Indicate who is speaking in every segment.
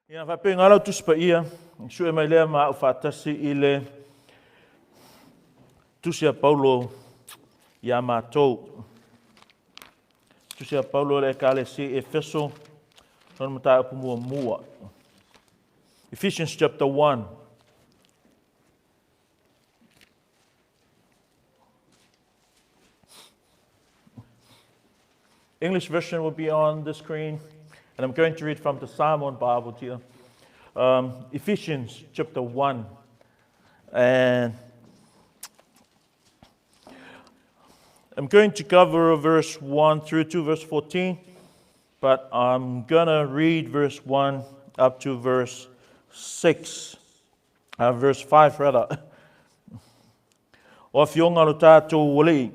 Speaker 1: Ia faapena lau Tusi Paia, sue mai lea ma au faatasi i le Tusi a Paulo ia matou. Tusi a Paulo i le Ekalesia i Efeso, lona mataupu muamua. Ephesians chapter 1. English version will be on the screen, and I'm going to read from the Samoan Bible here. Um, Ephesians chapter 1. And I'm going to cover verse 1 through to verse 14, but I'm going to read verse 1 up to verse 6, uh, verse 5 rather. O Afioga lo tatou Alii,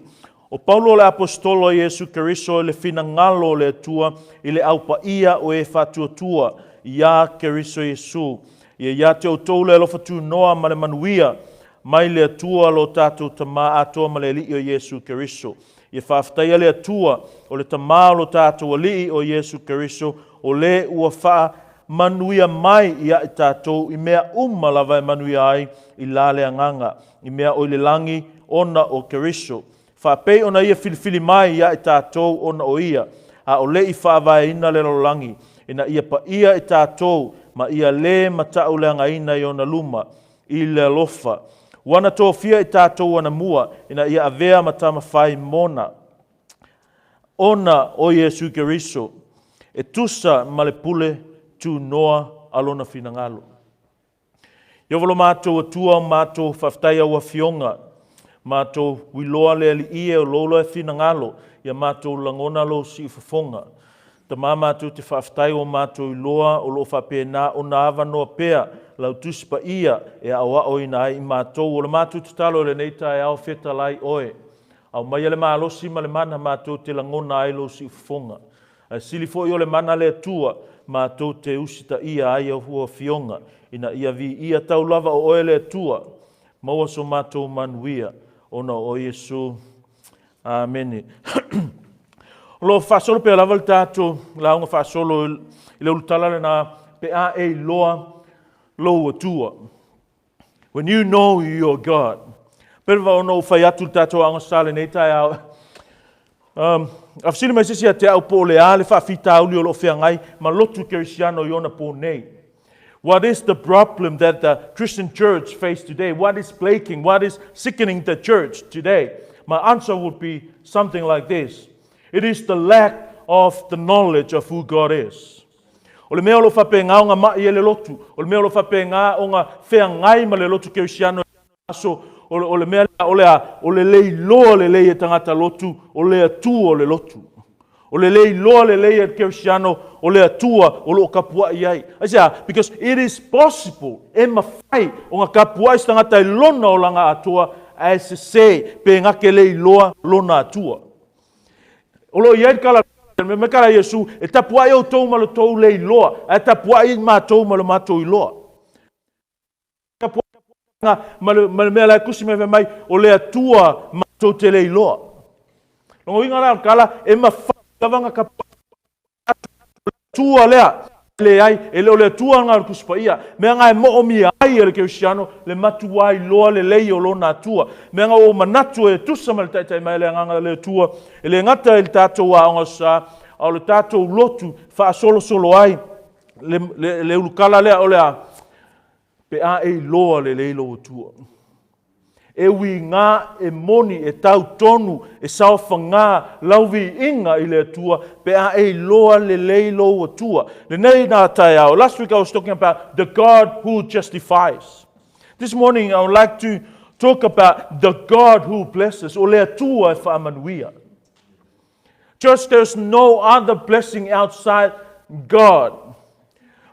Speaker 1: o Paulo le Aposetolo a Iesu Keriso i le finagalo o le Atua i le Au Paia o e faatuatua iā Keriso Iesu, ia ia te outou le alofa tunoa ma le manuia mai le Atua lo tatou Tamā atoa ma le Alii o Iesu Keriso. Ia faafetaia le Atua, o le Tamā o lo tatou Alii o Iesu Keriso, o le ua faa manuia mai ia i tatou i mea uma lava e manuia ai i la le agaga, i mea o i le lagi ona o Keriso. Faapei ona ia filifili mai ia i tatou ona o ia, a o le i faavaeina le lalolagi, ina ia paia i tatou ma ia le matauleagaina i ona luma, i le alofa. Ua na tofia i tatou anamua, ina ia avea ma tama fai mona, ona o Iesu Keriso, e tusa ma le pule tunoa a lona finagalo. Ieova lo matou Atua, o matou faafetai au Afioga, matou uiloa le Alii e o lou loa finagalo, ia matou lagona lou siufofoga. Tamā matou te faafetai ua matou iloa o lo o faapena ona avanoa pea lau Tusi Paia e aoaoina ai i matou. O le matou tatalo i lenei taeao, fetalai oe. Aumaia le malosi ma le mana matou te lagona ai lou siufofoga. Ae sili foi o le mana a le Atua matou te usitaia ai au Afioga, ina ia viia tau lava o Oe le Atua, maua so matou manuia ona o Iesu. Amene. O lo o faasolo pea lava le tatou lauga faasolo i le ulutala lena pe a e iloa lou Atua. When you know your God. Pele va ona ou fai atu le tatou aoga sa lenei taeao. Um, a fesili mai se isi ia te au po o le a le faafitauli o lo o feagai ma lotu kerisiano i ona pō nei. What is the problem that the Christian church face today? What is plaguing? What is sickening the church today? My answer would be something like this. It is the lack of the knowledge of who God is. O le mea o lo o faapena ona ma'i ai le lotu, o le mea o lo o faapena ona feagai ma le lotu kerisiano i aso, o le mea lea o le a, o le le iloa lelei e tagata lotu o le Atua o le lotu. O le le iloa lelei e le kerisiano o le Atua o lo o kapua'i ai. Aisea? Because it is possible, e mafai ona kapua'i se tagata i lona olaga atoa ae sese pe na te le iloa lona Atua. O lo o i ai le kala me me kala Iesu, e tapuai outou ma lo tou le iloa, ae tapuai matou ma lo matou iloa. Tapuaiga ma le, ma le mea la e tusi mai fai mai, o le Atua matou te le iloa. Lona uiga la o le tala, e mafai lava ona tapuai Atua lea, leai, e le o le Atua lena o le Tusi Paia. Mea na e moomia ai e le Kerisiano le matuā iloa lelei o lona Atua. Mea na ua manatu e tusa ma le taitai mai o le Agaga o le Atua, e le gata i le tatou aoga sa, a o le tatou lotu faasolosolo ai le, le, le ulukala lea o le a, pe a e iloa lelei lou Atua. E uiga, e moni, e tau tonu, e saofagā lau viiga i le Atua pe a e iloa lelei lou Atua. Lenei nā taeao, last week I was talking about the God who justifies. This morning I would like to talk about the God who blesses, o le Atua e faamanuia. Church, there's no other blessing outside God.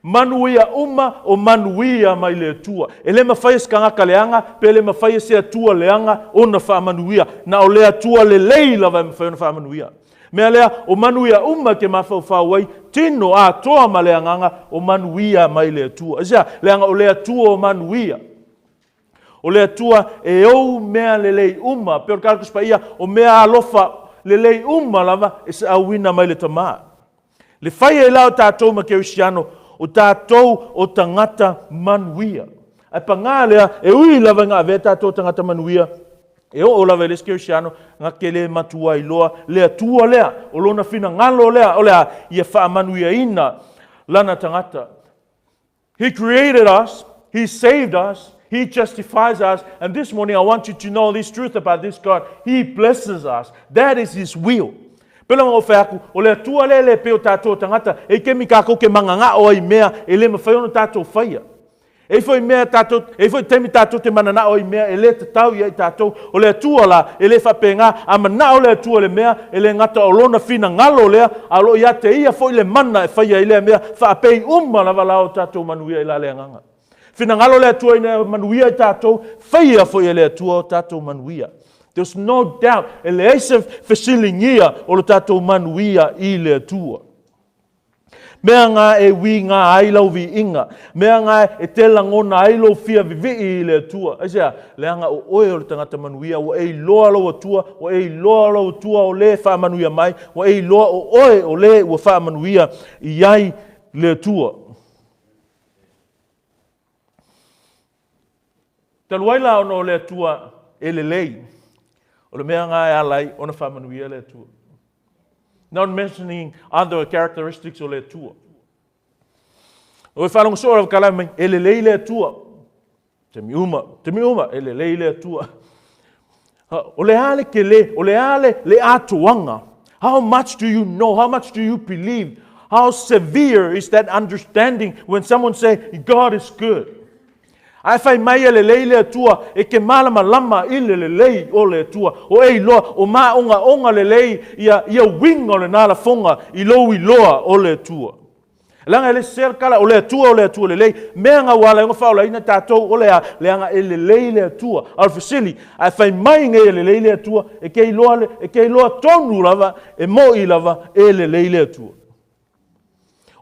Speaker 1: Manuia uma o manuia mai le Atua. E le mafai e se tagata leaga, pe le mafai e se Atua leaga ona faamanuia. Na o le Atua lelei lava e mafai ona faamanuia. Mea lea, o manuia uma e te mafaufau ai, tino atoa ma le agaga o manuia mai le Atua. Aisea? Leaga o le Atua o manuia. O le Atua e ou mea lelei uma, pei o le Tala Tusi Paia, o mea alofa lelei uma lava e saauina mai le Tamā. Le fai ai la o tatou ma Kerisiano, O tatou o tagata manuia. Ae pagā lea, e ui lava ina avea tatou tagata manuia, e oo lava i le isi kerisiano, na te le matua iloa le Atua lea, o lona finagalo lea, o le a? Ia faamanuiaina lana tagata. He created us, He saved us, He justifies us, and this morning I want you to know this truth about this God. He blesses us. That is His will. Pela o fai atu, o le Atua lea le pei o tatou tagata, e i kemi kākou ke manganga'o ai mea, e le mawhai ona tatou whaia. E i foi mea tatou, e i foi taimi tatou te mananao ai i mea e le tatau ia i tatou. O le Atua la, e le faapena, a manao le Atua i le mea, e le gata o Lona finagalo lea, a o lo o ia te Ia foi le mana e faia ai lea mea, faapei uma lava la o tatou manuia i la le agaga. Finagalo le Atua ina ia manuia i tatou, faia foi e le Atua o tatou manuia. There's no doubt, e leai se fesiligia o lo tatou manuia i le Atua. Mea ngā e uīngā ai lau viiga, mea ngā e te lagona ai lou fia vivii i le Atua. Aisea? Leaga o oe o le tagata manuia, ua e iloa lou Atua, ua e iloa lou Atua o le faamanuia mai, ua e iloa o oe o le ua faamanuia i ai le Atua. Talu ai la ona o le Atua e lelei, o le mea ngā e ala ai ona faamanuia le Atua. Not mentioning other characteristics o le Atua. O e faalogo soo lava ka mai, e lelei le Atua. Taimi uma, taimi uma, e lelei le Atua. O le a le kele, o le a le, le atoaga. How much do you know? How much do you believe? How severe is that understanding when someone say God is good? Ae fai mai e lelei le Atua, e ke malamalama i le lelei o le Atua. O e iloa, o māogaoga lelei ia, ia uiga o lena lafoga i lou iloa o le Atua. Leaga e le sese le tala, o le Atua o le Atua lelei. Mea na ua ala ai ona faaolaina tatou, o le a? Leaga e lelei le Atua. A o le fesili, ae fai mai nei e lelei le Atua, e ke iloa, e ke iloa tonu lava, e mo'i lava, e lelei le Atua.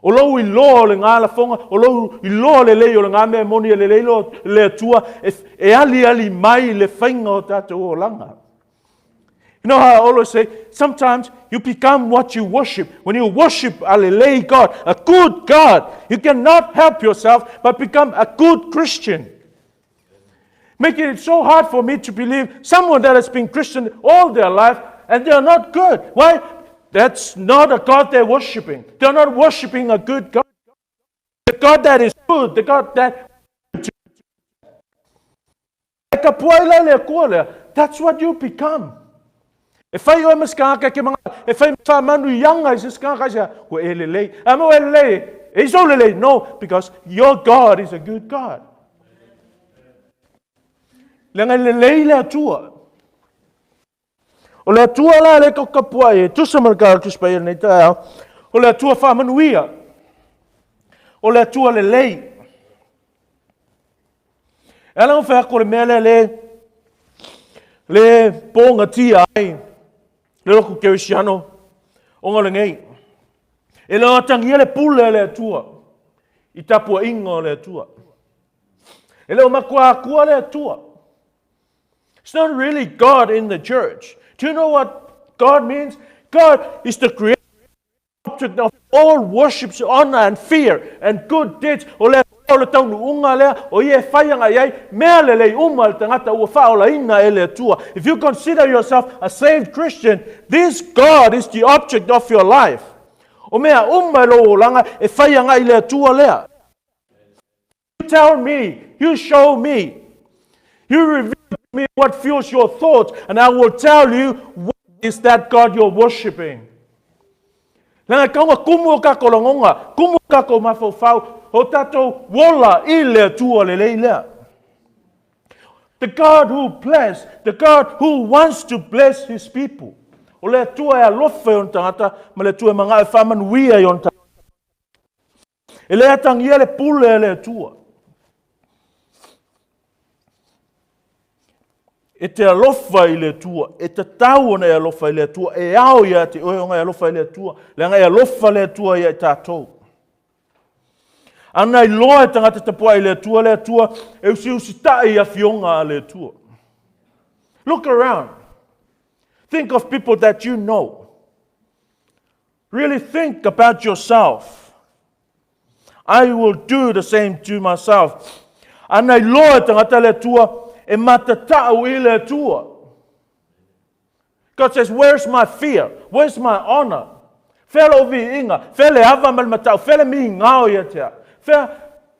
Speaker 1: O lou iloa o lena lafoga, o lou iloa lelei o lena mea e moni e lelei lo le Atua, e, e aliali mai le faiga o tatou olaga. You know how I always say, sometimes you become what you worship. When you worship a lelei God, a good God, you cannot help yourself but become a good Christian. Making it so hard for me to believe someone that has been Christian all their life and they are not good. Why? That's not a God they're worshiping. They're not worshiping a good God. The God that is good, the God that E kapua ai la le Atua lea. That's what you become. E whai oe ma se tagata e ke manga, e whai whaamanuiaga i se isi tagata aisea, ua e lelei. A mo e lelei, e sou lelei. No, because your God is a good God. Leaga e lelei le Atua. O le Atua la le ka kapuaʻi e tusa ma le Tala o le Tusi Paia i lenei taeao, o le Atua faamanuia, o le Atua lelei. E ala ona fai atu o le mea lea le, le pōgatia ai le lotu kerisiano ona o lenei. E le o atagia le pule a le Atua i tapuaiga o le Atua. E le o matua Atua le Atua. It's not really God in the church. Do you know what God means? God is the creator object of all worships, honor and fear and good deeds. O le o le taunuuga lea, o ia e fai agai ai, mea lelei uma le tagata ua faaolaina e le Atua. If you consider yourself a saved Christian, this God is the object of your life. O mea uma e lou olaga e fai agai le Atua lea. You tell me, you show me, you reveal to me what fuels your thoughts, and I will tell you what is that God you're worshiping. Leaga e tau kumu o kākou lagona, kumu o kākou mafaufau, o tātou ola i le Atua lelei lea. The God who bless, the God who wants to bless his people. O le Atua e alofa i ona tagata, ma le Atua e manao e faamanuia i ona tagata. E le atagia le pule a le Atua. E te alofa i le Atua, e tatau ona e alofa i le Atua, e ao ia te oe ona e alofa i le Atua, leaga e alofa le Atua ia i tatou. Ana iloa e tagata tapuai i le Atua, le Atua, e usiusitai i afioga a le Atua. Look around. Think of people that you know. Really think about yourself. I will do the same to myself. Ana iloa e tagata le Atua, e matatau i le Atua. God says, where's my fear? Where's my honor? Fea lou viiga? Fea le ava ma le matau? Fea le migao ia te au? Fea,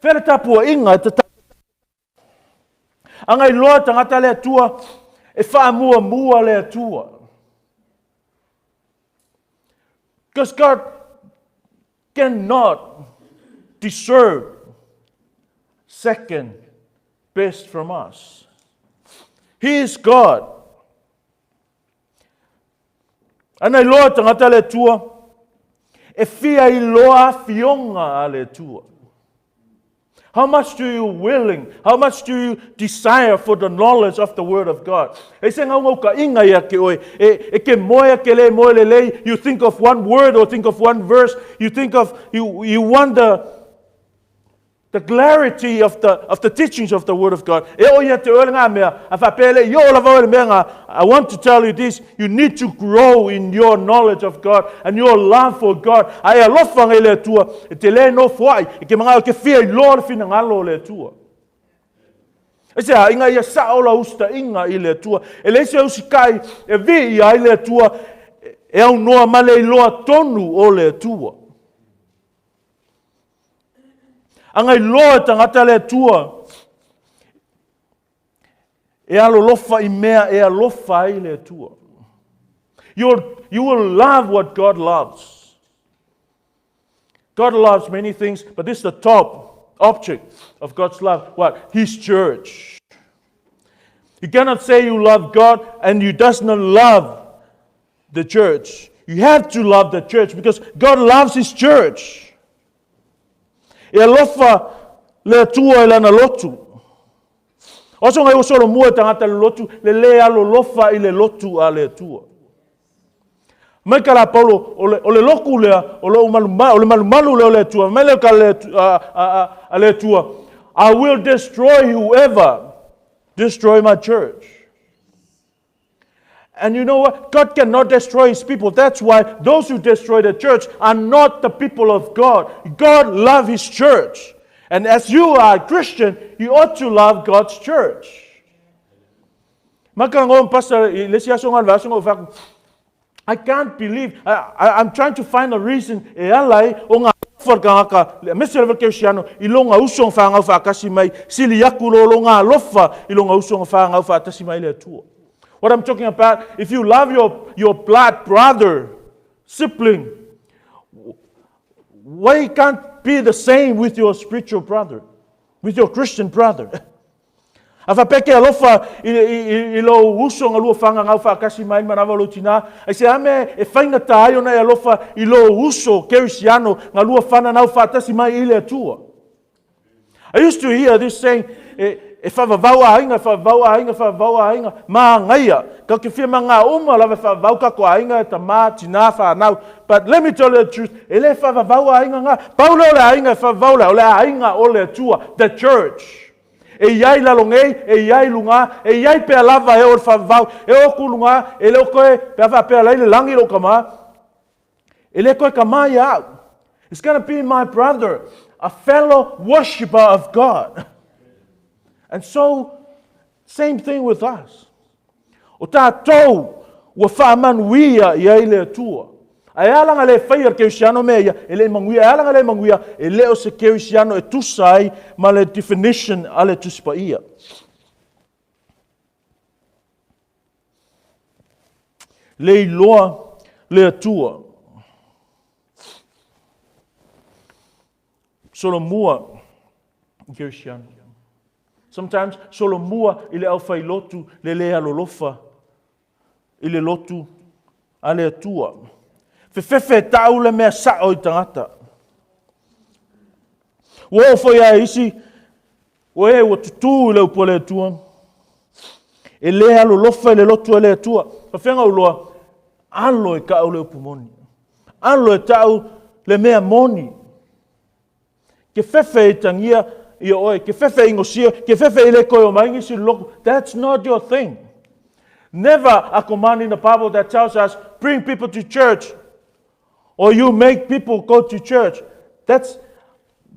Speaker 1: fea le tapuaiga e tatau? Ana iloa e tagata le Atua, e faamuamua le Atua. Because God cannot deserve second best from us. He is God. Ana iloa tagata le Atua, e fia iloa afioga a le Atua. How much do you willing? How much do you desire for the knowledge of the Word of God? E se gaugaukaʻiga ia te oe, e, e ke moe a ke lē moe lelei, you think of one word or think of one verse, you think of, you, you want the, the clarity of the, of the teachings of the Word of God. E o ia te oe le ngā mea, a whapea le i o lava oe le mea ngā, I want to tell you this, you need to grow in your knowledge of God and your love for God. A e alofa ngai le Atua, e te le nofoai, e ke mangao ke fia iloa le finagalo o le Atua. E se a inga ia sao la usta inga i le Atua. E le se usikai e vi ia i le Atua, e au noa ma le iloa tonu o le Atua. Anga iloa e tagata le Atua, E alolofa i mea e alofa ai le Atua. You, you will love what God loves. God loves many things, but this is the top object of God's love. What? His church. You cannot say you love God and you does not love the church. You have to love the church because God loves His church. E alofa le Atua i lana lotu. O aso ngai ua solomua e tagata le lotu, le lē alolofa i le lotu a le Atua. Mai ka la Paulo, o le, o le loku lea, o lou malumalu, o le malumalu lea o le Atua. Mai lea ka le, a, a, a, a le Atua, I will destroy whoever destroy my church. And you know what? God cannot destroy his people. That's why those who destroy the church are not the people of God. God loves his church. And as you are a Christian, you ought to love God's church. I can't believe, I, I'm trying to find a reason e ala ai o ngā alofa le aemaise lava le kerisiano i lo ngā uso whāngau whaakasi mai, sili aku lo lo ngā alofa i lo ngā uso whāngau whaatasi mai le Atua. What I'm talking about, if you love your, your blood brother, sibling, why can't be the same with your spiritual brother, with your Christian brother? A faapea ke alofa i, i, i, i lou uso galua fagagau faatasi mai le manava o lou tinā, ai se a mea e faigata ai ona e alofa i lou uso kerisiano galua fananau faatasi mai i le Atua. I used to hear this saying, e, e faavavau aiga, e faavavau aiga, e faavavau aiga, māgaia. Ka ke fia ma ngā uma lava e faavavau kako aiga, e tamā, tinā, whānau. But let me tell you the truth, e le faavavau aiga ngā. Pau lea o le aiga e faavavau lea, o le aiga o le Atua, the church. E i ai lalo nei, e i ai lugā, e i ai pea lava e o le faavavau, e o ku lugā, e le o koe, pe a faapea lai le lagi lou kamā, e le koe kamā ia au. It's gonna be my brother, a fellow worshipper of God. And so, same thing with us. O tātou, ua faamanuia i ai le Atua. A e ala nga le faia le kerisiano mea ia, e le manuia, e ala nga le manuia, e le o se kerisiano e tusa ai ma le definition a le Tusi Paia. Le iloa le Atua. Solomua i Kerisiano. Sometimes solomua i le aufailotu le le alolofa i le lotu a le Atua. Fefefe tau le mea sao i tagata. Ua oo foi a isi, ua e ua tutū i le upu a le Atua. E le alolofa i le lotu a le Atua. Fafeanga uloa, alo e tau le upu moni. Alo e tau le mea moni. Ke fefe i tangia ia oe, ke fefe i ngosia, ke fefe i le koe o mai ngisi loku. That's not your thing. Never a command in the Bible that tells us bring people to church or you make people go to church. That's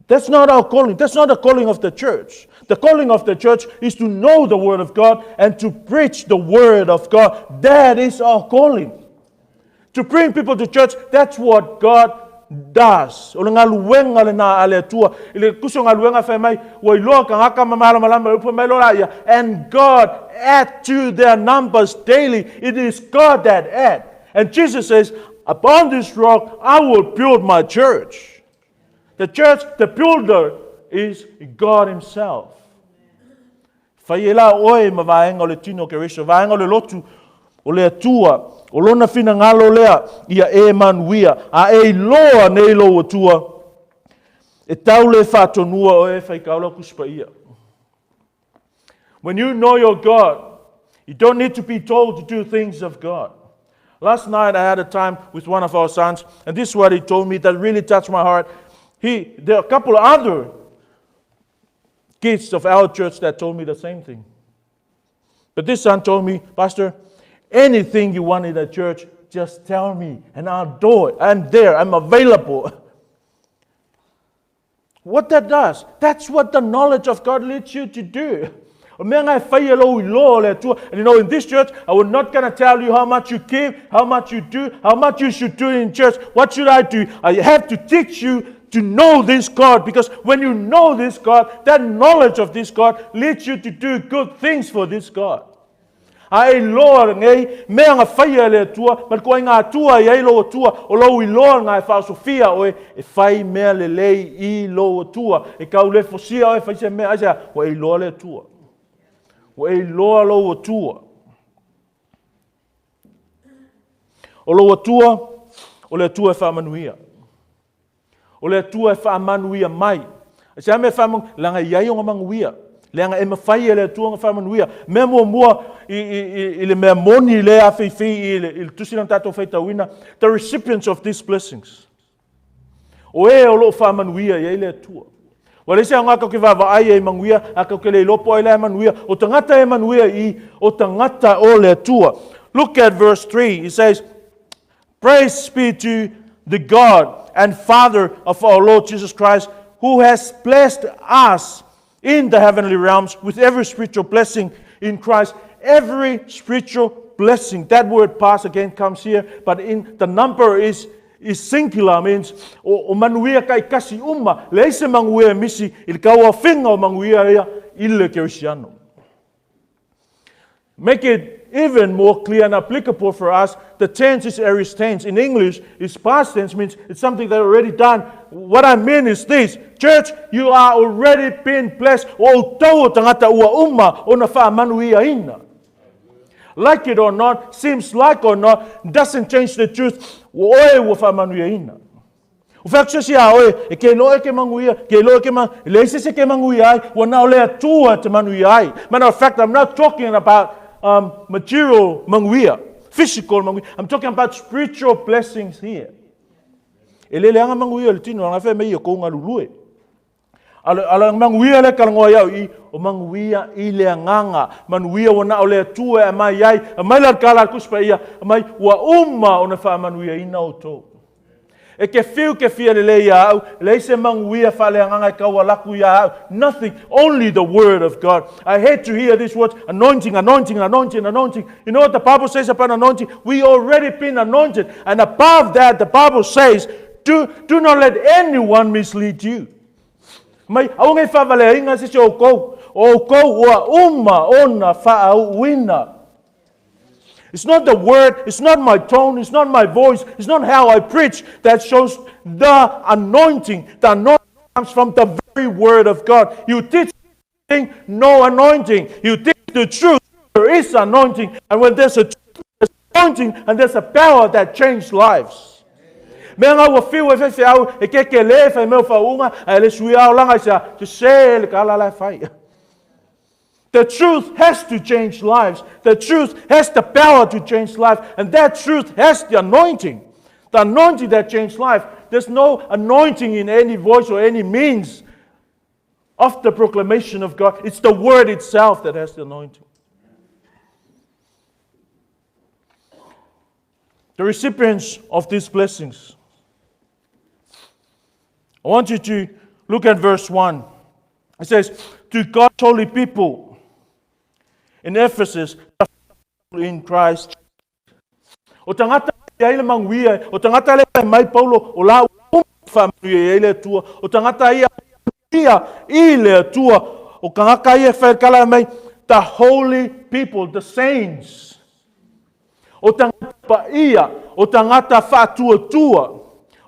Speaker 1: That's not our calling. That's not the calling of the church. The calling of the church is to know the Word of God and to preach the Word of God. That is our calling. To bring people to church, that's what God does. O le galuega lena a le Atua. I le tusi o galuega fai mai, ua iloa tagata ma malamalama e upu mai loa laia, and God add to their numbers daily. It is God that add. And Jesus says, upon this rock I will build my church. The church, the builder is God himself. Fai e la oe ma vaega o le tino o Keriso, vaega o le lotu o le Atua, o lona finagalo lea ia e manuia, a e iloa nei lou Atua, e tau le faatonua oe e faitau lau Tusi Paia. When you know your God, you don't need to be told to do things of God. Last night I had a time with one of our sons, and this is what he told me that really touched my heart. He, there are a couple of other kids of our church that told me the same thing. But this son told me, Pastor, anything you want in the church, just tell me and I'll do it. I'm there, I'm available. What that does, that's what the knowledge of God leads you to do. O mea nga e whai e lou iloa o le Atua. And you know, in this church, I will not gonna tell you how much you give, how much you do, how much you should do in church. What should I do? I have to teach you to know this God, because when you know this God, that knowledge of this God leads you to do good things for this God. A e iloa lenei mea na faia e le Atua, ma le ituaiga Atua e i ai lou Atua, o lou iloa lena e faaosofia oe e fai mea lelei i lou Atua. E tau le fosia oe e fai se mea, aisea? Ua e iloa le Atua. Ua e iloa lou Atua. O lou Atua, o le Atua e faamanuia. O le Atua e faamanuia mai. Aisea mea e faamanuia? Leaga e i ai ona manuia. Leaga e mafai e le Atua ona faamanuia. Mea muamua i, i, i, i le mea moni lea afeifei i le, i le tusi lea na tatou faitauina, the recipients of these blessings. O e o loo faamanuia i ai le Atua. Ua leai se aoga tatou te vaavaai ai i manuia, a tatou te le iloa po o ai la e manuia. O tagata e manuia i, o tagata o le Atua. Look at verse 3. It says, Praise be to the God and Father of our Lord Jesus Christ, who has blessed us in the heavenly realms with every spiritual blessing in Christ. Every spiritual blessing. That word pass again comes here, but in the number is is singular means o, o manuia taitasi uma, leai se manuia e misi i le tauaofiga o manuia ia i le Kerisiano. Make it even more clear and applicable for us, the tense is aorist tense. In English, it's past tense, means it's something that already done. What I mean is this, church, you are already been blessed. O outou o tagata ua uma ona faamanuiaina. Like it or not, seems like or not, doesn't change the truth. Ua oe ua faamanuiaina. O fai atu se isi iā oe, e ke iloa e ke manuia, ke iloa e ke ma, e leai se isi e ke manuia ai, ua na o le Atua e te manuia ai. Matter of fact, I'm not talking about um, material manuia, physical manuia. I'm talking about spiritual blessings here. E le leaga manuia o le tino, leaga fai mai ia kou galulue. A le manuia lea e talanoa ai au i, o manuia i le agaga, manuia ua na o le Atua e aumai ai, aumai la le tala a le Tusi Paia, aumai ua uma ona faamanuiaina outou. E te fiu te fia lelei iā au, leai se manuia faaleagaga e tau alaku iā au, nothing, only the word of God. I hate to hear these words, anointing, anointing, anointing, anointing. You know what the Bible says about anointing? We already been anointed. And above that, the Bible says, Do, do not let anyone mislead you. Mai, aua nei faavaleaina se isi o outou. O outou ua uma ona faauuina. It's not the word, it's not my tone, it's not my voice, it's not how I preach that shows the anointing. The anointing comes from the very word of God. You teach no anointing. You teach the truth, there is anointing. And when there's a truth, there's anointing, and there's a power that changes lives. Mea nga ua fiu e faifeau e kekelē fai mai o faauuga ae le suia olaga i sea sese le tala la e fai. The truth has to change lives. The truth has the power to change life. And that truth has the anointing. The anointing that changes life. There's no anointing in any voice or any means of the proclamation of God. It's the word itself that has the anointing. The recipients of these blessings. I want you to Look at verse 1. It says, To God's holy people in Ephesus, in Christ. O tagata e ai le manuia, o tagata le mai Paulo, o la whaamanuia i le Atua, o tagata ia ia i le Atua, o tagata ia whaikala mai, the holy people, the saints. O tagata paia, o tagata faatuatua.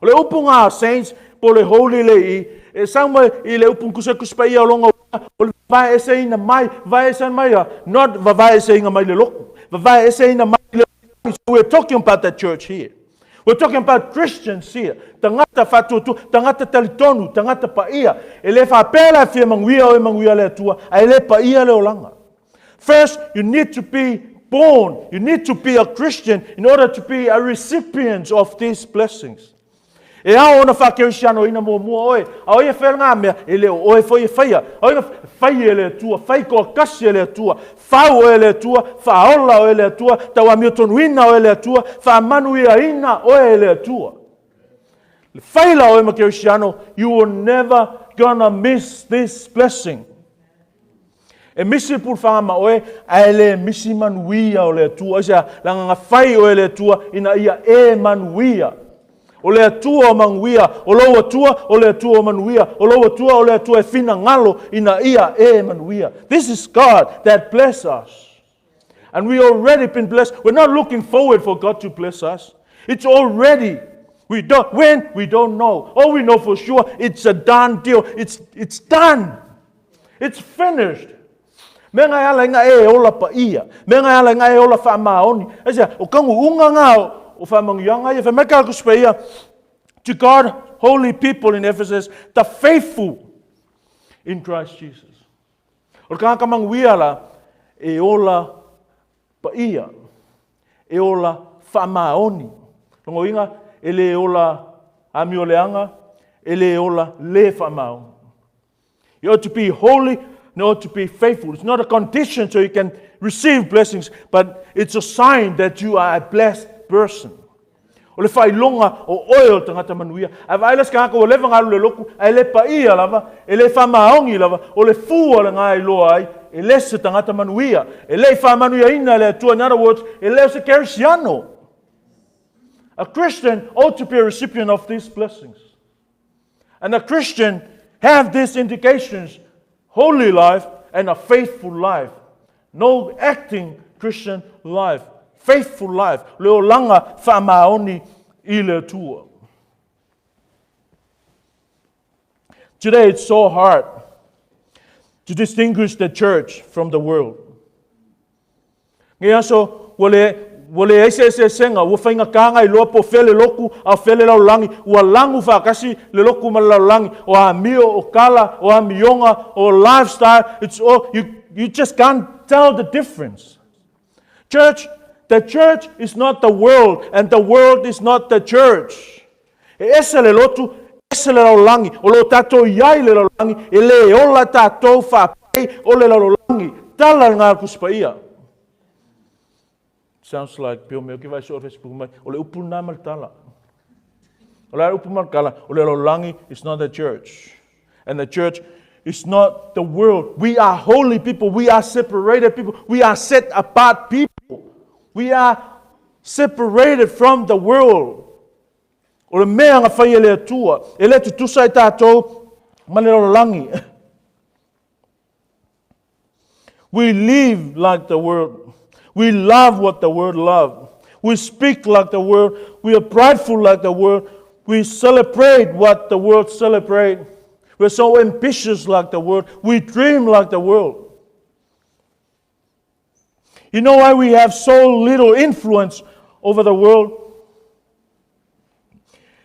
Speaker 1: O le upu ngā saints, po le holy le i, e sau mai i le upu kusa paia o longa, o le vae ese ina mai, vae ese mai, not vae ese ina mai le loku, vae ese ina mai le. So we're talking about the church here. We're talking about Christians here. Tagata faatuatua, tagata talitonu, tagata paia. E le faapea la fia manuia o e manuia le Atua, a e le paia le olaga. First, you need to be born. You need to be a Christian in order to be a recipient of these blessings. E ao ona whakerisiano ina mua mua oe. A oe e whae ngā mea, e le o oe foi e whaia. A oe whai e le Atua, whai koa kasi e le Atua, whau oe le Atua, whaola oe le Atua, tau amio tonuina oe le Atua, whaamanuia ina oe le Atua. Le whaila oe ma kerisiano, you will never gonna miss this blessing. E misi pulufanga ma oe, a e le misi manuia o le Atua. Aisea, langa nga whai oe le Atua, ina ia e manuia. O le Atua o manuia, o lou Atua, o le Atua o manuia, o lou Atua, o le Atua e finagalo, ina ia e manuia. This is God that bless us. And we already been blessed. We're not looking forward for God to bless us. It's already. We don't, when? We don't know. All we know for sure, it's a done deal. It's done. It's finished. Me ngai ala inga e ola pa ia. Me ngai ala inga e ola wha maoni. Aisea, o kangu unga ngā o wha mangianga ia, wha meka ku ia, to God, holy people in Ephesus, the faithful in Christ Jesus. O le kangaka manuia la, e ola pa ia, e ola wha maoni. Longo inga, e le ola amioleanga, e le ola le wha maoni. You ought to be holy in order to be faithful. It's not a condition so you can receive blessings, but it's a sign that you are a blessed person. O le whailonga o oe o tangata manuia. A vaai se kangaka ua leva galu le loku, a e le paia lava, e le whamaongi lava, o le fua le ngai loa ai, e le se tangata manuia. E le whamanuia ina le Atua. In other words, e le se kerisiano. A Christian ought to be a recipient of these blessings. And a Christian have these indications, holy life and a faithful life. No acting Christian life, faithful life. Le olaga faamaoni i le Atua. Today it's so hard to distinguish the church from the world. Nge aso, ua le, ua le ai se eseesega, ua faigata ona iloa po o fea le lotu, a o fea le lalolagi, ua lagu faatasi le lotu ma le lalolagi, o amio, o kala, o amioga, o lifestyle, it's all, you just can't tell the difference. Church, the church is not the world, and the world is not the church. E ese le lotu, ese le lalolagi, o lo tatou i ai le lalolagi, e le ola tatou faapei o le lalolagi. Tala ngā kusipa. Sounds like pio mea ki vai so Facebook mai, o le upu nā ma le tala. O le upu ma le tala, o le lalolagi is not the church. And the church is not the world. We are holy people. We are separated people. We are set apart people. We are separated from the world. O le mea nga whai e le Atua, e le tutusa i tātou ma le lalolagi. We live like the world. We love what the world loves. We speak like the world. We are prideful like the world. We celebrate what the world celebrates. We're so ambitious like the world. We dream like the world. You know why we have so little influence over the world?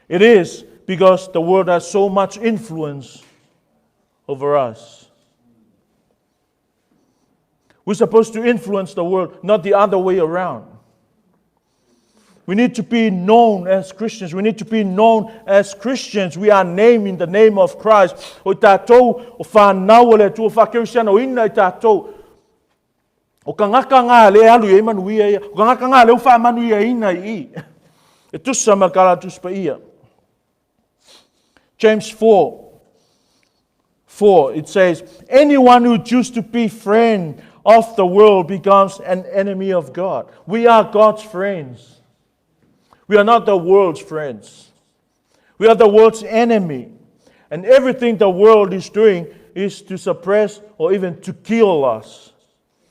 Speaker 1: It is because the world has so much influence over us. We're supposed to influence the world, not the other way around. We need to be known as Christians. We need to be known as Christians. We are named in the name of Christ. O tātou, o whanau o le Atua, whakerisiano ina i tātou. O kangaka ngā le alu i manuia ia. O kangaka ngā le uwha manuia ina i. E tusa ma kala tuspa ia. James 4. 4, it says, Anyone who chooses to be friend of the world becomes an enemy of God. We are God's friends. We are not the world's friends. We are the world's enemy. And everything the world is doing is to suppress or even to kill us.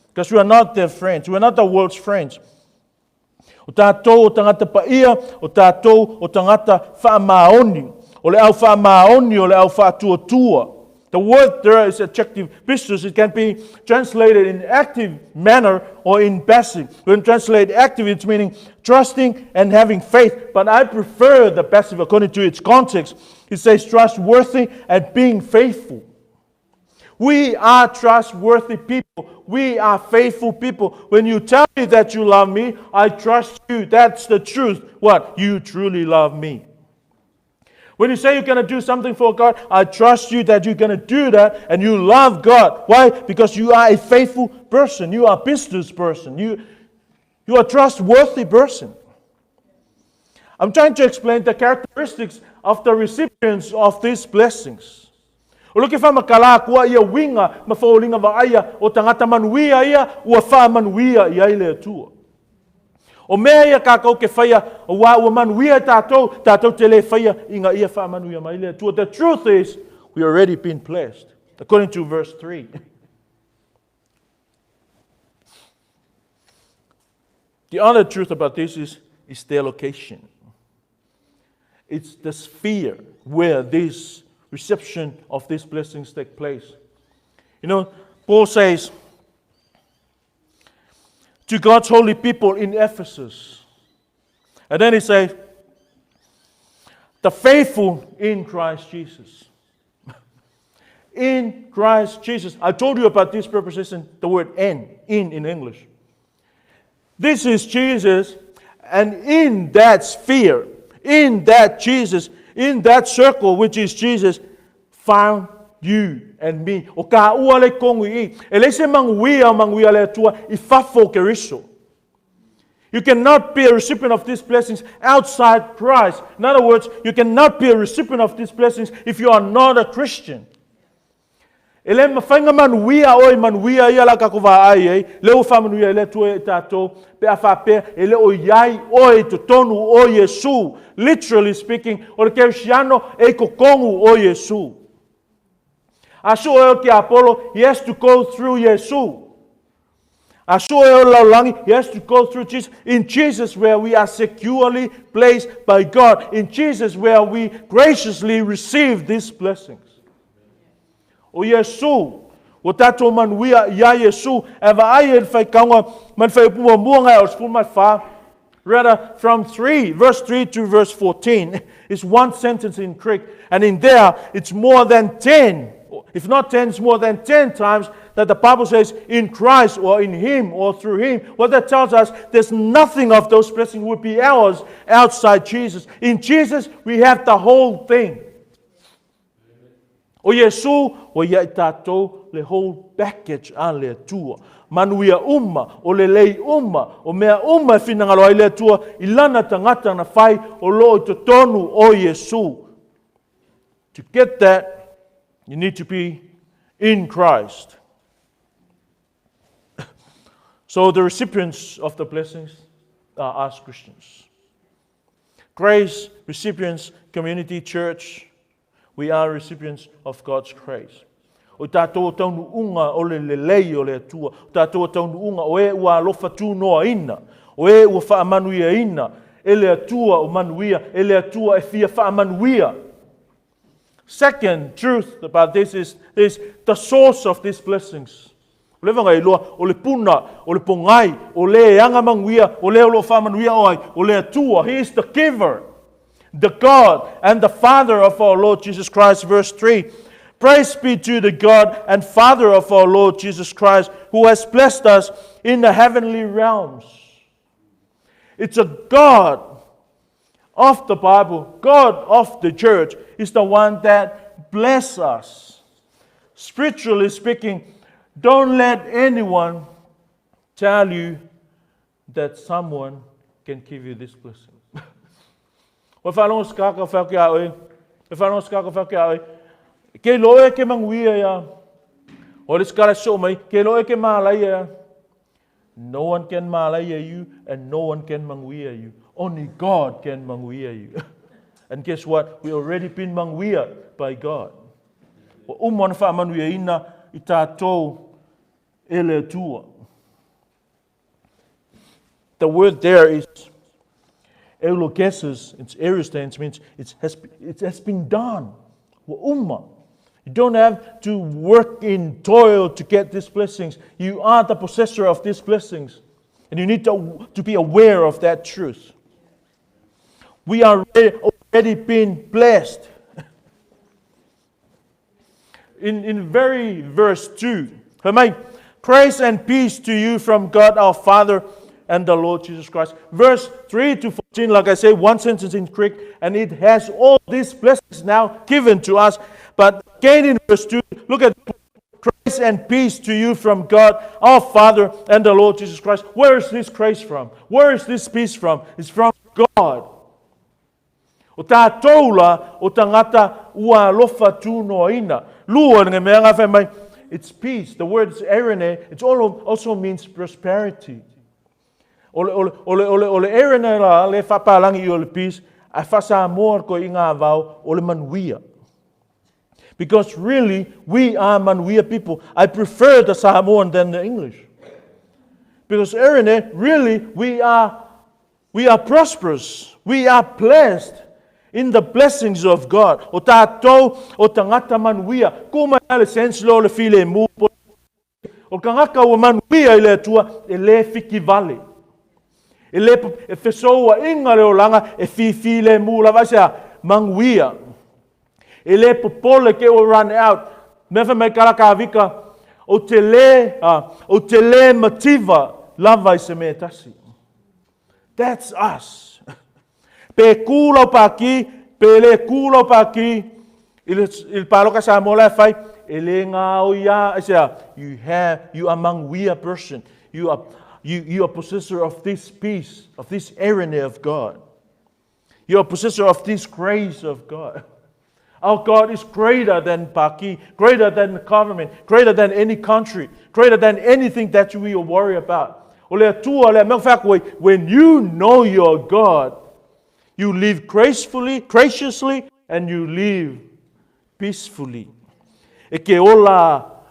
Speaker 1: Because we are not their friends. We are not the world's friends. O tātou o tangata paia, o tātou o tangata whaamaoni. O le au whaamaoni, o le au whaatuatua. The word there is adjective pistis. It can be translated in active manner or in passive. When translate active, it's meaning trusting and having faith. But I prefer the passive according to its context. It says trustworthy and being faithful. We are trustworthy people. We are faithful people. When you tell me that you love me, I trust you. That's the truth. What? You truly love me. When you say you're going to do something for God, I trust you that you're going to do that and you love God. Why? Because you are a faithful person. You are a business person. You, you are a trustworthy person. I'm trying to explain the characteristics of the recipients of these blessings. O lo ke whamakala kua ia winga ma whaolinga vaaia o tangata manuia ia ua whaamanuia i ai le Atua. O mea ia kākou ke whaia, o wā ua manuia tātou, tātou te le whaia i ngā ia whaamanuia mai le Atua. The truth is, we already been blessed. According to verse 3. The other truth about this is, is their location. It's the sphere where this reception of these blessings take place. You know, Paul says to God's holy people in Ephesus, and then he says, the faithful in Christ Jesus. in Christ Jesus. I told you about this preposition, the word in, in in English. This is Jesus, and in that sphere, in that Jesus, in that circle which is Jesus, found you and me. O ka ua le kongu i. E le se manguia o manguia le atua i fafo keriso. You cannot be a recipient of these blessings outside Christ. In other words, you cannot be a recipient of these blessings if you are not a Christian. E le mawhai ngā manuia o i manuia ia la kako wā ai ei, le o whamanuia i le atua i tātou, pe a whapea, e le o iai o i te tonu o Iesu. Literally speaking, o le kerisiano e kokongu o Iesu. A su o ke Apollo, he has to go through Iesu. A su o laulangi, he has to go through Jesus. In Jesus where we are securely placed by God. In Jesus where we graciously receive these blessings. O Iesu, ua tātou manuia iā Iesu, e vaai e le faikauga ma le whaiupu muamua ngai o le sefulu ma le whā. Rather, from 3, verse 3 to verse 14 is one sentence in Greek. And in there, it's more than 10. If not 10, it's more than 10 times that the Bible says in Christ or in Him or through Him. What that tells us, there's nothing of those blessings would be ours outside Jesus. In Jesus, we have the whole thing. O Iesu, ua ia i tātou le whole package a le Atua. Manuia uma, o lelei uma, o mea uma e finagalo ai le Atua i lana tagata na whai o loo i totonu o Iesu. To get that, you need to be in Christ. So the recipients of the blessings are us Christians. Grace Recipients Community Church, we are recipients of God's grace. O tātou o taunu unga o le lelei o le Atua. O tātou o taunu unga o e ua alofa tūnoa ina. O e ua whaamanuia ina. E le Atua o manuia. E le Atua e fia whaamanuia. Second truth about this is, is the source of these blessings. O le vanga iloa, o le puna, o le pongai, o le anga manguia, o le o lo whaamanuia o ai, o le Atua. He is the giver, the God and the Father of our Lord Jesus Christ. Verse 3. Praise be to the God and Father of our Lord Jesus Christ, who has blessed us in the heavenly realms. It's a God of the Bible, God of the church, is the one that bless us. Spiritually speaking, don't let anyone tell you that someone can give you this blessing. O whalongo skaka whao ki a oe. E whalongo skaka whao ki a oe. Ke iloa oe e ke manuia ia. O le isi kala soo mai, ke iloa oe e ke malaia ia. No one can malaia you and no one can manuia you. Only God can manuia you. And guess what? We already been manuia by God. Ua uma ona faamanuiaina i tatou e le Atua. The word there is eulogesis, it's aorist tense, means it has, it has been done. Ua uma. You don't have to work in toil to get these blessings. You are the possessor of these blessings. And you need to, to be aware of that truth. We are already been blessed. In, in very verse 2, mai, grace and peace to you from God our Father and the Lord Jesus Christ. Verse 3 to 14, like I say, one sentence in Greek, and it has all these blessings now given to us. But again in verse 2, look at grace and peace to you from God our Father and the Lord Jesus Christ. Where is this grace from? Where is this peace from? It's from God. O tātou la, o tangata ua alofa tūnoaina. Lua nge mea ngā whai mai, it's peace. The word is eirene, it also means prosperity. O le, o le, o le, o le, o le eirene la, le whapalangi i o le peace, a whasamoa ko i ngā vau o le manuia. Because really, we are manuia people. I prefer the Samoan than the English. Because eirene, really, we are We are prosperous. We are blessed in the blessings of God. O tātou, o tangata manuia. Ko mai le sense lo le file mu. O kangaka ua manuia i le Atua, e le fiki vale. E le e fesoua inga le olanga, e fifi le mu lava ai sea, manuia. E le popole ke o run out. Mea whai mai kala ka vika, o te le, o te le mativa lava i se mea tasi. That's us. Pe kū lau pākī, pe le kū lau pākī, i le, i le pāloka Samoa la e fai, e le ngā o ia, e sea, you have, you are manuia person. You are, you, you are possessor of this peace, of this eirene of God. You are possessor of this grace of God. Our God is greater than Paki, greater than the government, greater than any country, greater than anything that we worry about. O le Atua le mea whai when you know your God, you live gracefully, graciously, and you live peacefully. E ke ola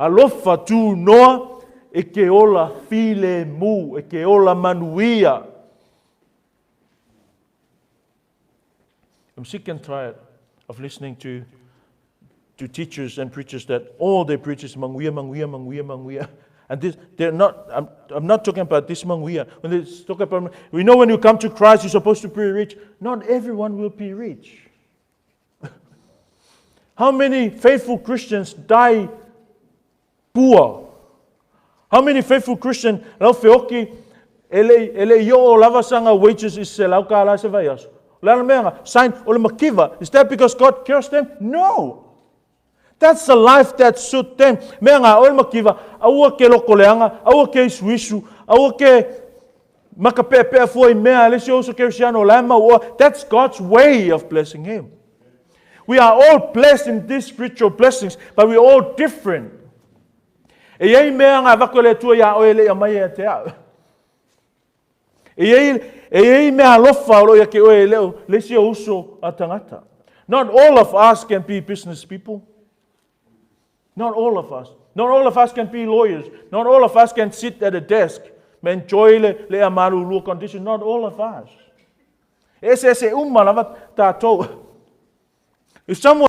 Speaker 1: alofa tū noa, e ke ola file mū, e ke ola manuia. I'm sick and tired of listening to, to teachers and preachers that all they preach is manguia, manguia, manguia, manguia. And this, they're not, I'm, I'm not talking about this manguia. When they talk about, we know when you come to Christ, you're supposed to be rich. Not everyone will be rich. How many faithful Christians die poor? How many faithful Christian lau feoki e le, e le i o lava sanga wages i se lau ka la se vai aso. Le ala mea sign o le makiva. Is that because God cursed them? No. That's the life that suit them. Mea ngā o le makiva, aua ke loko leanga, aua ke isu isu, aua ke makapeapea fua i mea, le si oso kerisiano la maua. That's God's way of blessing him. We are all blessed in these spiritual blessings, but we are all different. E iai mea ngā wako le Atua ia oe le ia mai e te au. E iai, e iai mea alofa o lo ia ke oe leo, le si o uso a tangata. Not all of us can be business people. Not all of us. Not all of us can be lawyers. Not all of us can sit at a desk me enjoy le, le a malulua condition. Not all of us. E ese ese uma lava tātou. If someone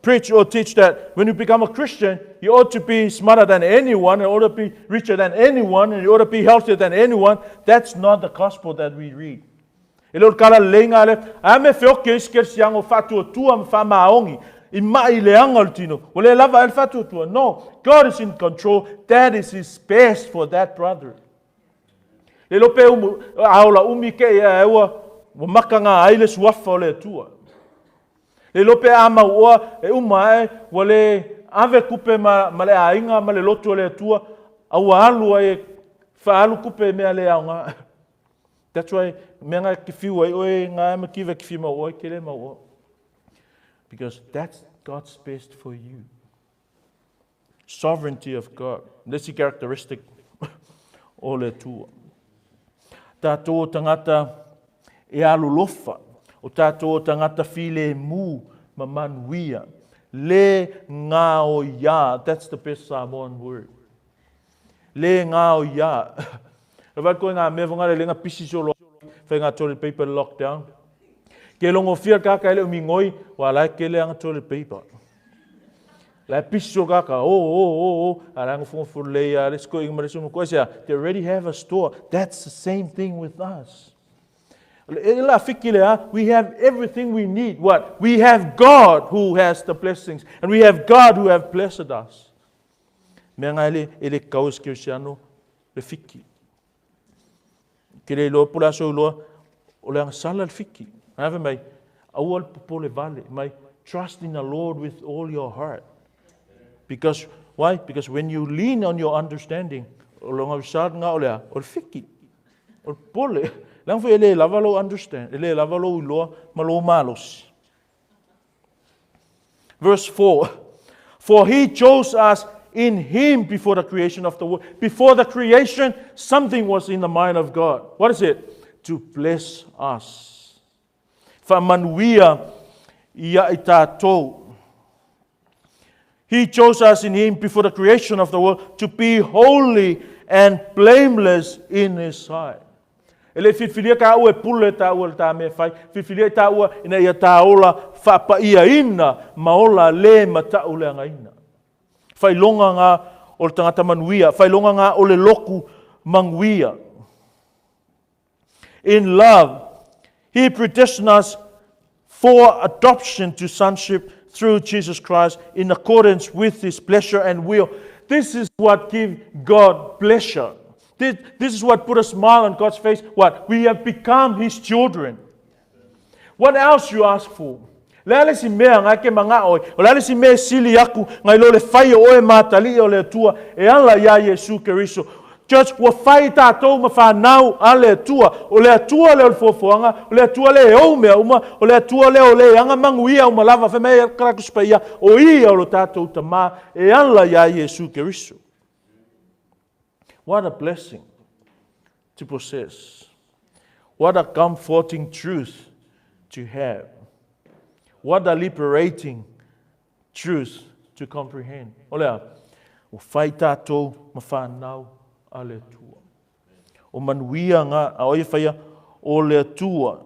Speaker 1: preach or teach that when you become a Christian, you ought to be smarter than anyone, you ought to be richer than anyone, and you ought to be healthier than anyone, that's not the gospel that we read. E le o kala lenga le, a me whioke isi kerisianga o whatuatua ma whamāongi, i mai le anga o le tino. O le lava el whatuatua. No, God is in control. That is his best for that brother. Le lope umu, a ola umi ke ia e ua, ua maka ngā ai le suafa o le Atua. Le lope a mau oa e uma e, ua le ave kupe ma, ma le aiga ma le lotu o le Atua, a ua alu ai e whaalu kupe mea le ao ngā. That's why mea ngā ki whiu ai oe ngā e makiwa ki whiu mau oe, ke le mau oa. Because that's God's best for you. Sovereignty of God. Le isi characteristic o le Atua. Tātou o tagata e alolofa, o tātou o tagata filemu ma manuia. Le ngaoiā, that's the best Samoan word. Le ngaoiā. E whai koe ngā mea whangare lenga pisi solo whai ngā toilet paper lockdown. Ke longo fia kaka ele umi ngoi, wa lai ke le anga toilet paper. Lai pisi so kaka, oh, oh, oh, oh, a lai ngofu ngofu le ia, let's go inga mare sumu koe sea, they already have a store. That's the same thing with us. E la fiki le a, we have everything we need. What? We have God who has the blessings, and we have God who have blessed us. Mea ngai le, e le kau e se kerisiano le fiki. Ke le iloa po le aso iloa, o le agasala le fiki. Ngai fai mai, aua le popole vale, mai, trust in the Lord with all your heart. Because, why? Because when you lean on your understanding, o le gausala nga o le a, o le fiki. O le popole. Leaga foi e le lava lou understand, e le lava lou iloa ma lou malosi. Verse 4 For he chose us in him before the creation of the world. Before the creation, something was in the mind of God. What is it? To bless us. Faamanuia ia i tātou. He chose us in him before the creation of the world to be holy and blameless in his sight. E le filifilia tāua e pule tāua le tā mea whai, filifilia i tāua ina ia tā ola whapaiaina ma ola le matau le angaina. Whailonga ngā o le tangata manuia, whailonga ngā o le loku manguia. In love, he predestined us for adoption to sonship through Jesus Christ in accordance with his pleasure and will. This is what give God pleasure. This, this is what put a smile on God's face. What? We have become his children. What else you ask for? Le a le isi mea ngai ke mangao ai, o le a le isi mea e sili aku ngai lo le fai o oe ma atalii o le Atua e ala iā Iesu Keriso. Church, ua fai tatou ma fanau a le Atua. O le Atua lea o le foafoaga, o le Atua lea e ou mea uma, o le Atua lea o le aga manuia uma lava, fai mai e Karakusi Paia, o ia o lo tatou Tamā e ala iā Iesu Keriso. What a blessing to possess. What a comforting truth to have. What a liberating truth to comprehend. O lea, ua fai tātou ma whānau a le Atua. O manuia ngā, a oia whaia, o le Atua.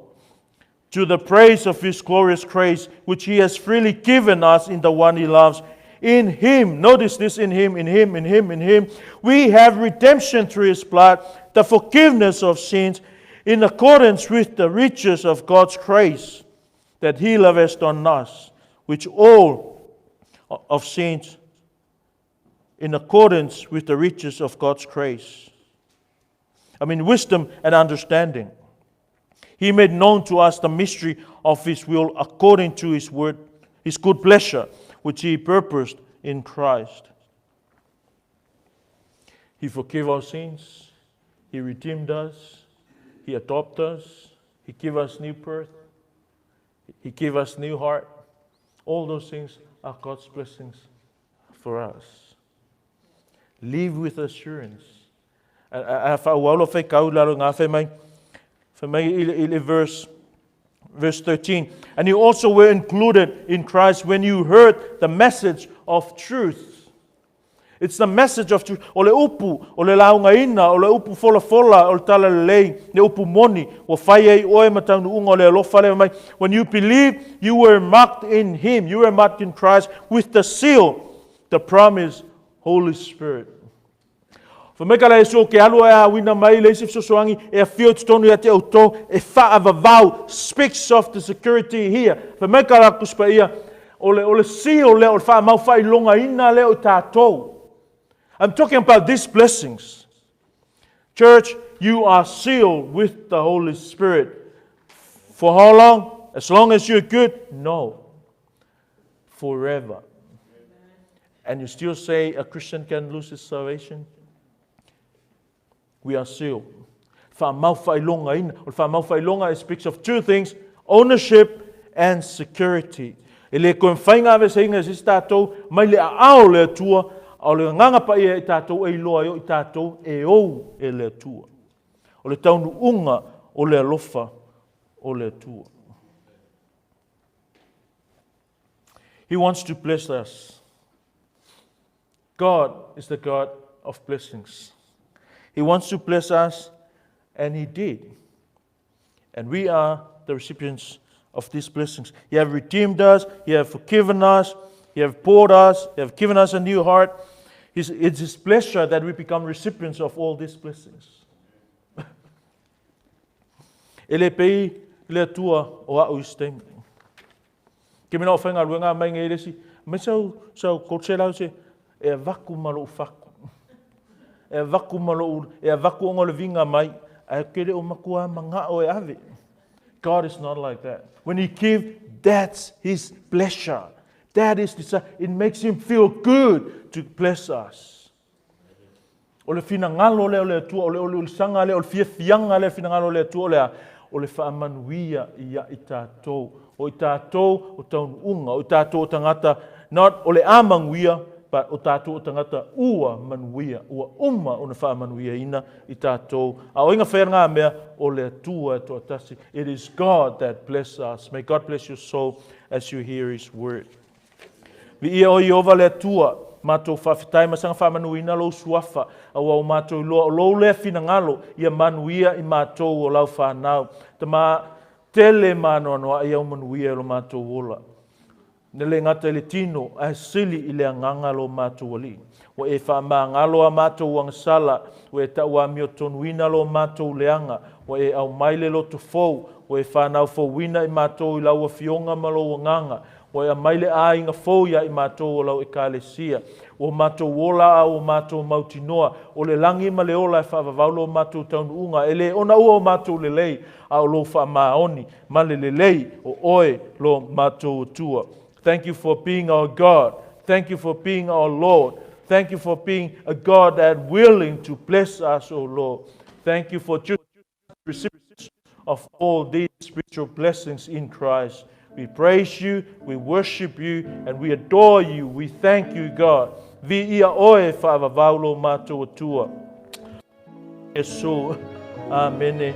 Speaker 1: To the praise of His glorious grace, which He has freely given us in the one He loves. In Him, notice this, in Him, in Him, in Him, in Him, we have redemption through His blood, the forgiveness of sins, in accordance with the riches of God's grace that He lavished on us, which all of saints in accordance with the riches of God's grace. I mean, wisdom and understanding. He made known to us the mystery of His will according to His word, His good pleasure, which He purposed in Christ. He forgave our sins. He redeemed us. He adopted us. He gave us new birth. He gave us new heart. All those things are God's blessings for us. Live with assurance. A whaauau lo whai kau lalo ngā whai mai. Whai mai i le verse, verse 13. And you also were included in Christ when you heard the message of truth. It's the message of truth. O le upu, o le laugaina, o le upu folafola, o le talalelei, le upu moni, ua fai ai oe ma taunuuga o le alofa lea mai. When you believe, you were marked in Him, you were marked in Christ with the seal, the promise, Holy Spirit. Fai mai ka la Iesu, ke alu e auina mai le isi fesoasoani e afio i totonu ia te outou e faavavau, speaks of the security here. Fai mai ka la Tusi Paia, O le, o le seal lea, o le faamau faailogaina lea o tatou. I'm talking about these blessings. Church, you are sealed with the Holy Spirit. For how long? As long as you're good? No. Forever. And you still say a Christian can lose his salvation? We are sealed. Faamau faailogaina. O le faamau faailoga, it speaks of two things, ownership and security. E le toe mafai ona aveeseina e se isi tatou mai le aao o le Atua, a o le Agaga Paia ia i tatou e iloa ai o i tatou e ou e le Atua. O le taunuuga o le alofa o le Atua. He wants to bless us. God is the God of blessings. He wants to bless us, and He did. And we are the recipients of these blessings. He have redeemed us, He have forgiven us, He have poured us, He have given us a new heart. It's His pleasure that we become recipients of all these blessings. E le pei le Atua o a'u i se taimi. Ke mea o faigaluega mai nei le isi, mai sau, sau koche lau se, e avaku ma lou faku. E avaku ma lou, e avaku ona o le viga mai, ae ke le o matua mana'o e ave. God is not like that. When He give, that's His pleasure. That is the, it makes Him feel good to bless us. O le finagalo lea o le Atua, o le oliolisaga lea, o le fiafiaga lea finagalo o le Atua, o le a? O le faamanuia ia i tatou. O i tatou o taunuuga, o i tatou o tagata, not o le a manuia, but o tatou o tagata ua manuia, ua uma ona faamanuiaina i tatou. A o ai na faia lena mea? O le Atua e toatasi. It is God that bless us. May God bless your soul as you hear His word. Viia o Ieova le Atua, matou faafetai ma saga faamanuina lou suafa, aua ua matou iloa o lou lea finagalo ia manuia i matou o lau fanau. Tama tele ma anoanoai au manuia i lo matou ola. Ne le gata i le tino, ae sili i le agaga lo matou Alii. Ua e faamagalo a matou agasala, ua e tauamiotonuina lo matou leaga, ua e aumai le loto fou, ua e fanau fouina i matou i lau Afioga ma lou Agaga, Ua e aumai le aiga fou iā i matou o lau Ekalesia. Ua matou ola a ua matou mautinoa, o le lagi ma le ola e faavavau lo matou taunuuga, e le ona ua o matou lelei, a o lou faamaoni ma le lelei o oe lo matou Atua. Thank you for being our God. Thank you for being our Lord. Thank you for being a God that willing to bless us, O Lord. Thank you for recipients of all these spiritual blessings in Christ. We praise you, we worship you, and we adore you. We thank you, God. Viia oe faavavau lo matou Atua. Iesu. Amene.